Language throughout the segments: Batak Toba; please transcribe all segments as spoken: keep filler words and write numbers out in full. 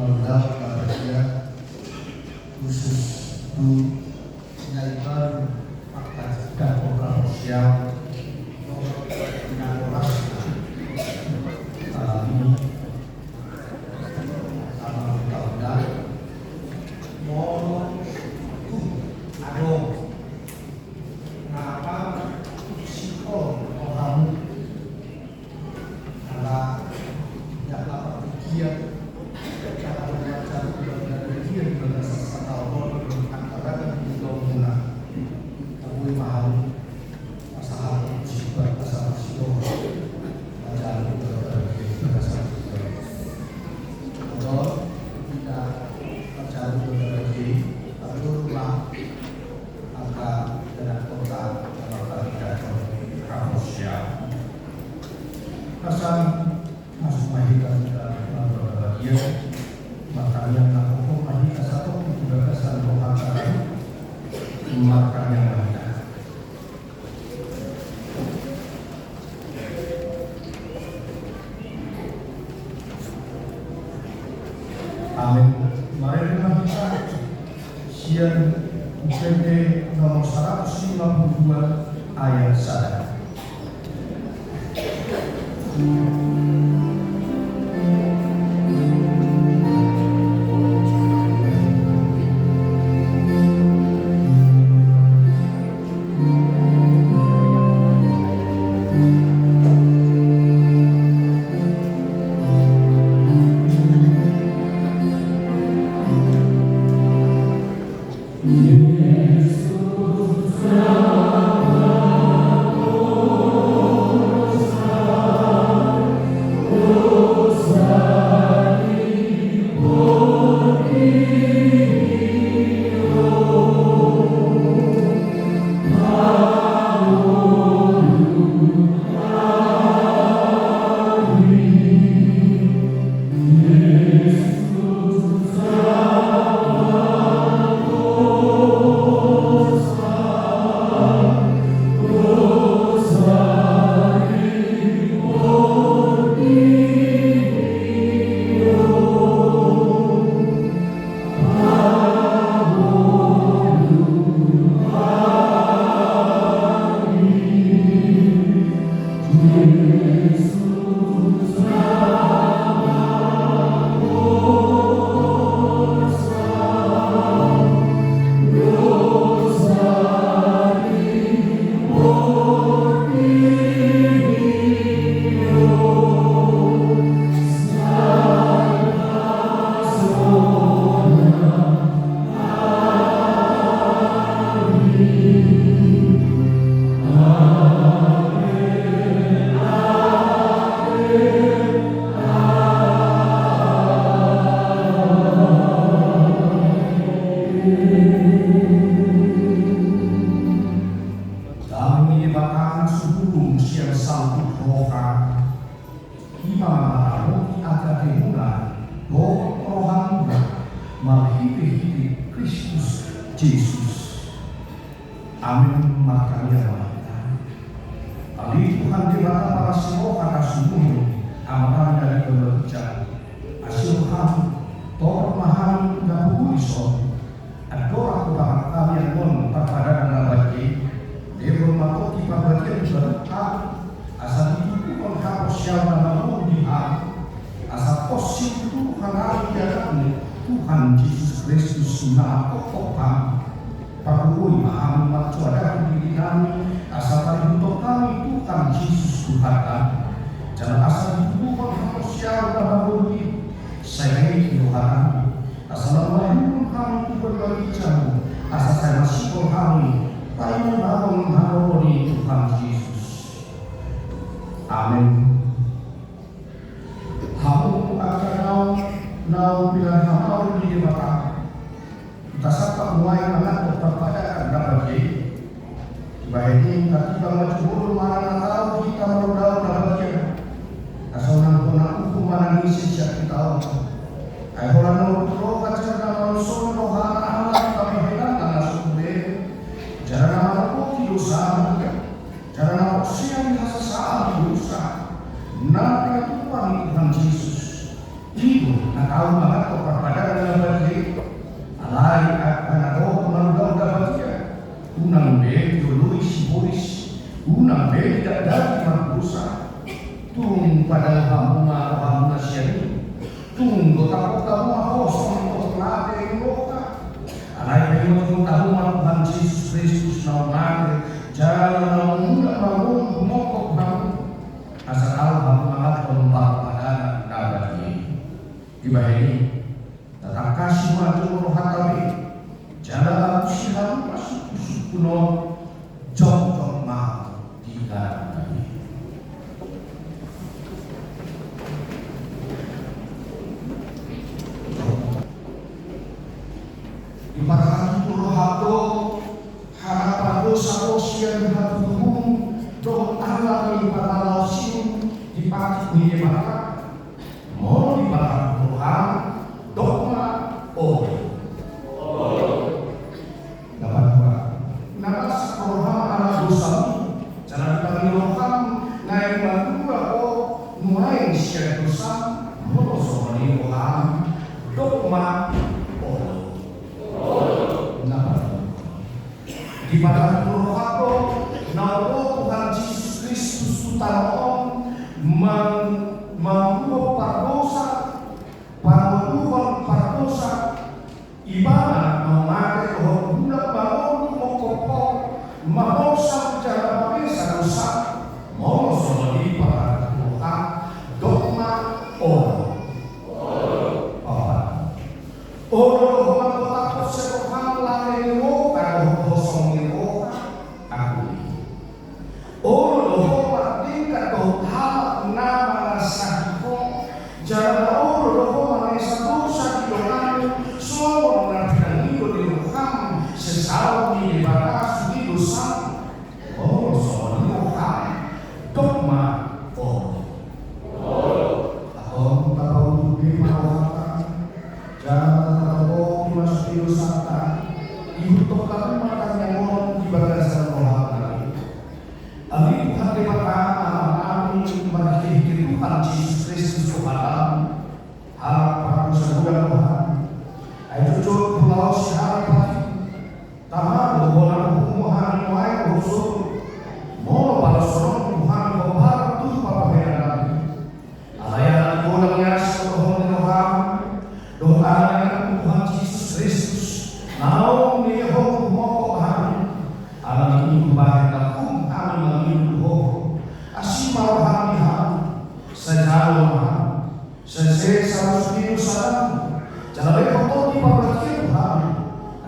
Mauliate ma di Tuhan, khusus tu na i baru manghatindanghon haporseaon dohot na horas na alani i. Sama tahu dah, molo tu adong na pasikol rohamu, ala, ya, apa pikiran, cara membaca, pikiran di bagasan sataon on, antara kan di dalam muna. Taboi mahal, pasahat, simpan, pasahat, sidor. Bacaan, bacaan, bacaan. Atau kita bacaan, bacaan, atau rumah. Angka dan kota, angka kita, angka sosial. Pesan, masuk mahita kita, angka bagian, makanya, angka hukum mahita satu, kita pesan rohana, makanya mahita. Amin. Mari kita baca sian U P T nomor seratus lima puluh dua ayat sada. Dame ni Debata na sumurung sian saluhut roha, i ma na mangaramoki ateatemuna dohot rohamuna marhitehite Kristus Jesus. Amin. Martangiang ma hita. Ale Tuhan Debata parasi roha na sumurung, Amanami na di banua ginjang, asi roham, torop ma hami na pungu dison. Andorang hupasahat hami annon parpadanan na badia i, lehon ma tonggi parbadian tu hami, asa ditubuhon haporseaon na marmuru di hami, asa pos situtu hami di atasmu, Tuhan Jesus Kristus na manghophop hami. Pargogoi ma hami marsoada tu dirinami, asa taributhon hami Tuhan Jesus Tuhannami. Jala asa ditubuhon haporseaon na marmuru i, sai bahen di rohanami, asa lam marhurung hami tu banua ginjang, asa sai masihol hami paima manang haholongan ni Tuhan Jesus. Amin. Hamu angka na hinaholongan ni Debata, tasahat ma nuaeng manganhon parpadanan na badia i. Bahen i, tatimbang ma jumolo manang na tau hita maradophon na badia, asa unang hona uhum manang ise sian hita on. Ai holan na urup roha jala na manongsohon rohana Allah di pambahenanna na so murena, jala na manopoki dosana, jala na porsea di hasesaan ni dosa, na pinatupa ni Tuhan Jesus. I do na tau mangato parpadanan na badia i. Alai angka na dohot marulaon na badia, unang be dioloi sibolis, unang be didakdaki mardosa. Tung padao hamu ma rohamuna sian i. Tung dotapkon hamu ma hosom dohot late ni roha. Alai paingothon hamu ma Tuhan Jesus Kristus na mate jala na mulak mangolu tu mongkop hamu, asa tau hamu mangathon parpadanan na badia i. Dibahen i, tatangkasi ma jolo rohanta be, jala alusi hamu ma sungkunsungkun on, jongjong ma di dalan na badia i. Diparhatutu roham do, harap pardosa ho sian hatutubu dohot ala ni pangalaosion di patik ni Debata. Molo diparhatutu roham, dok ma olo. Na paduahon, na las roham ala dosami, jala dipangido roham naeng malua ho nuaeng sian dosam. Molo songon i roham, dok ma olo. Na paduahon, diparhatutu roham do na ro Tuhan Jesus Kristus tu tano on, mang-, manghuhut pardosa, pangoduhon pardosa, Ibana na mate dohot mulak mangolu mongkop ho, maholsam jala mabesa dosa. Molo songon i parhatutu roham, dok ma olo. Opat. Olo do ho manggotap sian roham late ni roha dohot hosom ni roha. Anggo i, olo do ho mardenggan dohot halak na mangasah ho, jala olo do ho mangesa dosa di donganmu, songon na pinangido ni roham, sai saut ni Debata sude dosam. Molo songon i roham, dok ma olo. Antong tapauduti ma rohanta, jala tatoposi ma sude dosanta, ihuthon hamu ma tangiang on di bagasan rohanta. Ale Tuhan Debata Amanami, marhitehite Tuhan Jesus Kristus Tuhannami, halak pardosa godang do hami. Ai jotjot hulaosi hami patik, tama do ho na huhut hami nuaeng dohot sogot. Molo paloson on tu hami, hombar tu panggabean nami. Alai ala ni godang ni asi dohot ni roham, dohot Anakmu Tuhan Jesus Kristus, naung nilehon tu mongkop hami, ala ni i hubahen na hum hami mangido tu Ho, asi ma roham di hami, sai jalo ma hami, sai sesa ma sude dosa nami, jala lehon Ho tondi parbadian tu hami,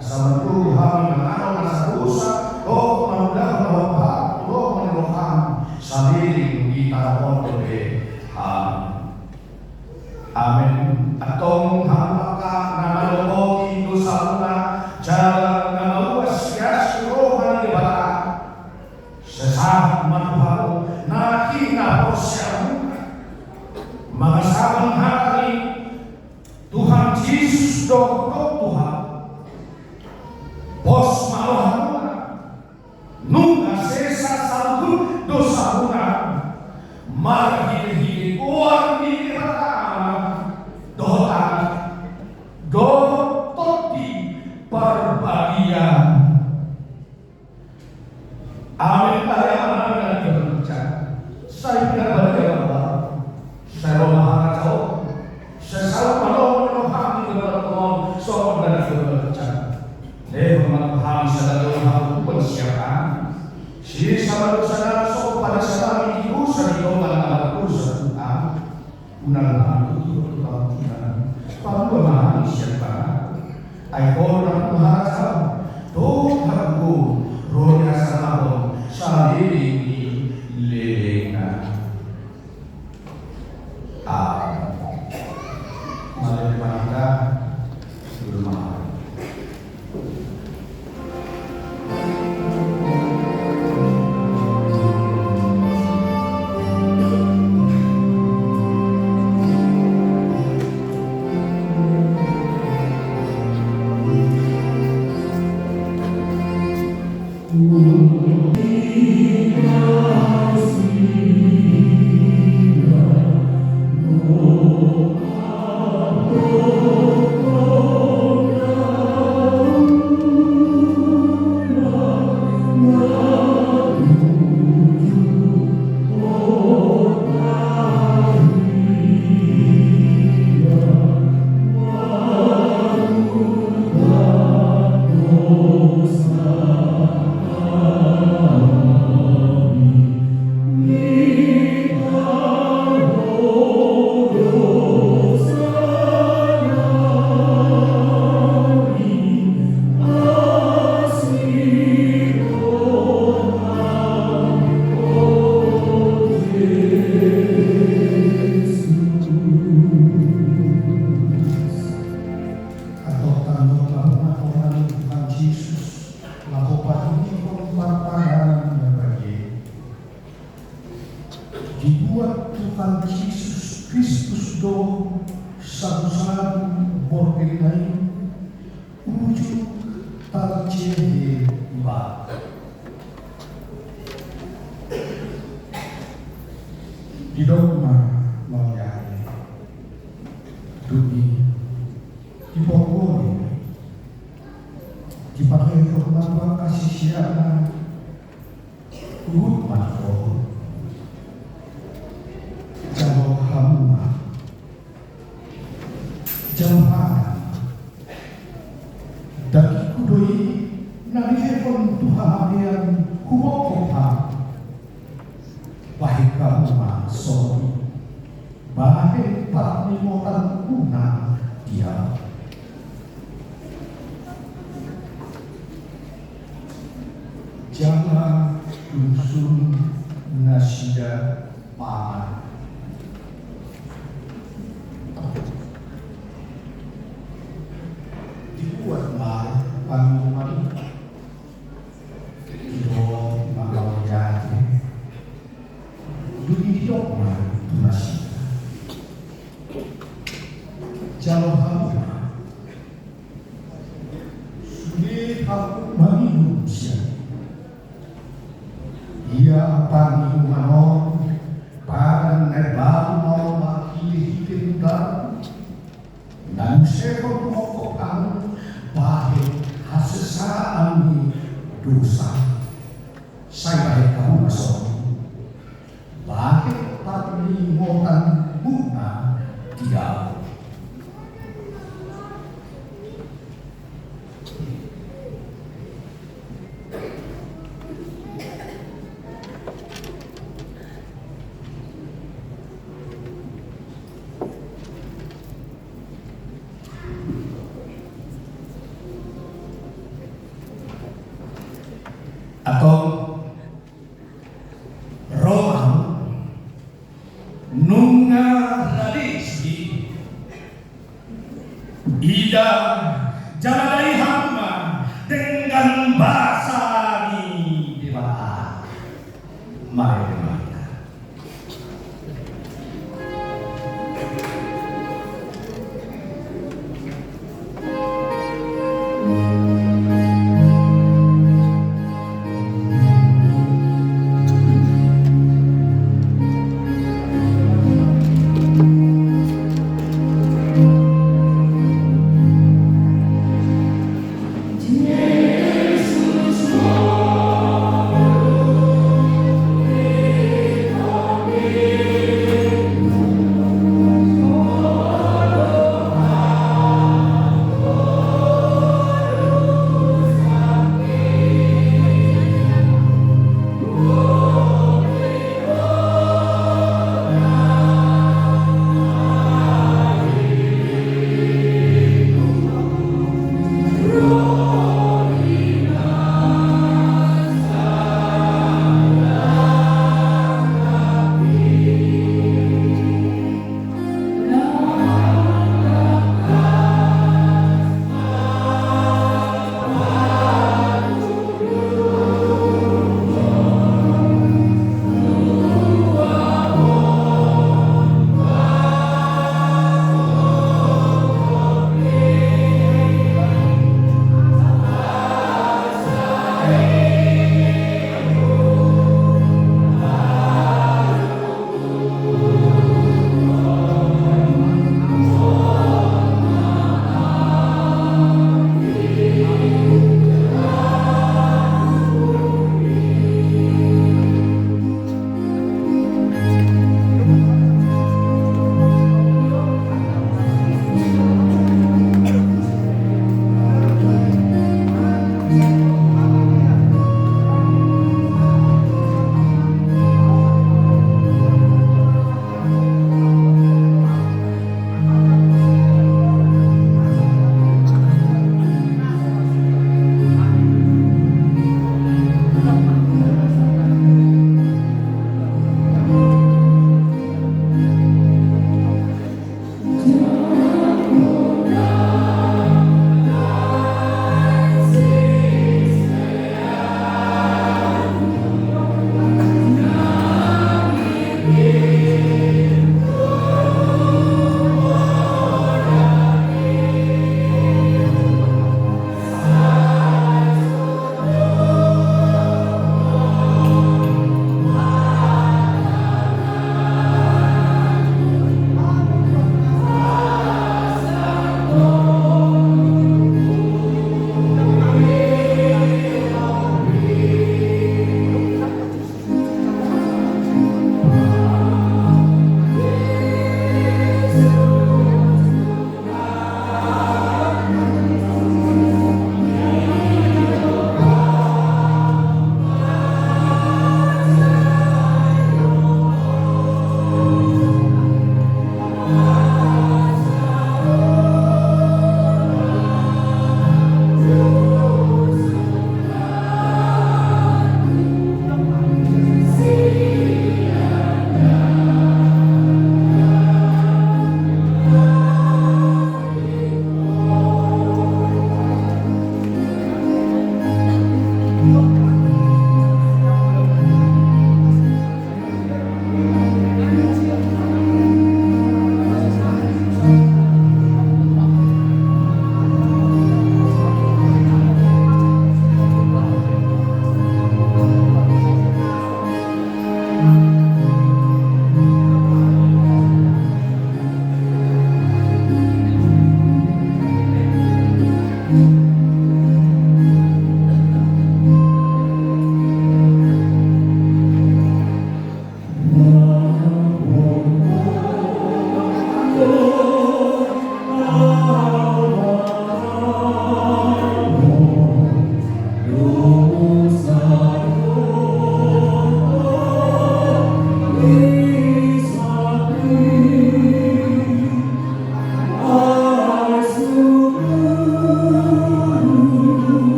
asa mandok hami manganon nasa dosa, dohot mangulahon na hot tu lomo ni roham, saleleng di tano on dope. Amen. Amen. Antong hamu angka na manopoti dosamuna, jala na mauas siasi roha ni Debata, sai sahat ma tu hamu na hinaporseamuna, mangasahon hata ni Tuhan Jesus, dok Tuhan, pos ma rohamuna, nunga sesa saluhut dosamuna, marhitehite goar ni Debata Ama, dohot Anak, dohot Tondi Parbadia. Amen. Ale Amanami na di banua, sai pinarbadia ma Ho, sai ro ma harajaon, sai saut ma lomo ni roham di banua tonga on songon na di banua ginjang. Lehon ma tu hami sadari on hangoluan siapari. Sesa ma dosa nami songon panesanami di dosa ni dongan na mardosa tu hami. Unang hami tutu tu pangunjunan, palua ma hami sian pangago. Ai Ho do na harajaon, dohot hagogoon, ro ni hasangapon, saleleng ni lelengna. Amen. Mauliate ma hita. Dung i, dipomboli, dipahehon ma tu angka siseanna, huhut ma didok: Jalo hamu ma, jalo pangan. Dagingku do i na dihehon tu hamatean hubokkop hamu. Bahen hamu ma songon i, bahen parningotanmuna di ahu. Jala dung sun nasida mangan, dibuat ma panginuman i. Didok ma laho i ate, dung i didok ma tu nasida: Jalo hamu ma, sude hamu manginum sian i. Ia panginuman on, padan na imbaru ma on marhitehite mudar, na dihehon hubokkop hamu, bahen hasesaan ni dosa. Sai bahen hamu ma songon i, bahen parningotanmuna di ahu. Antong, ro ma hamu, nunga rade sude. Ida, jala dai hamu ma denggan basa ni Debata. Mari ma hita.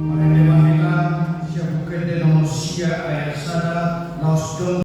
Marende ma hita sian Buku Ende nomor sia ayat sada laos jongjong.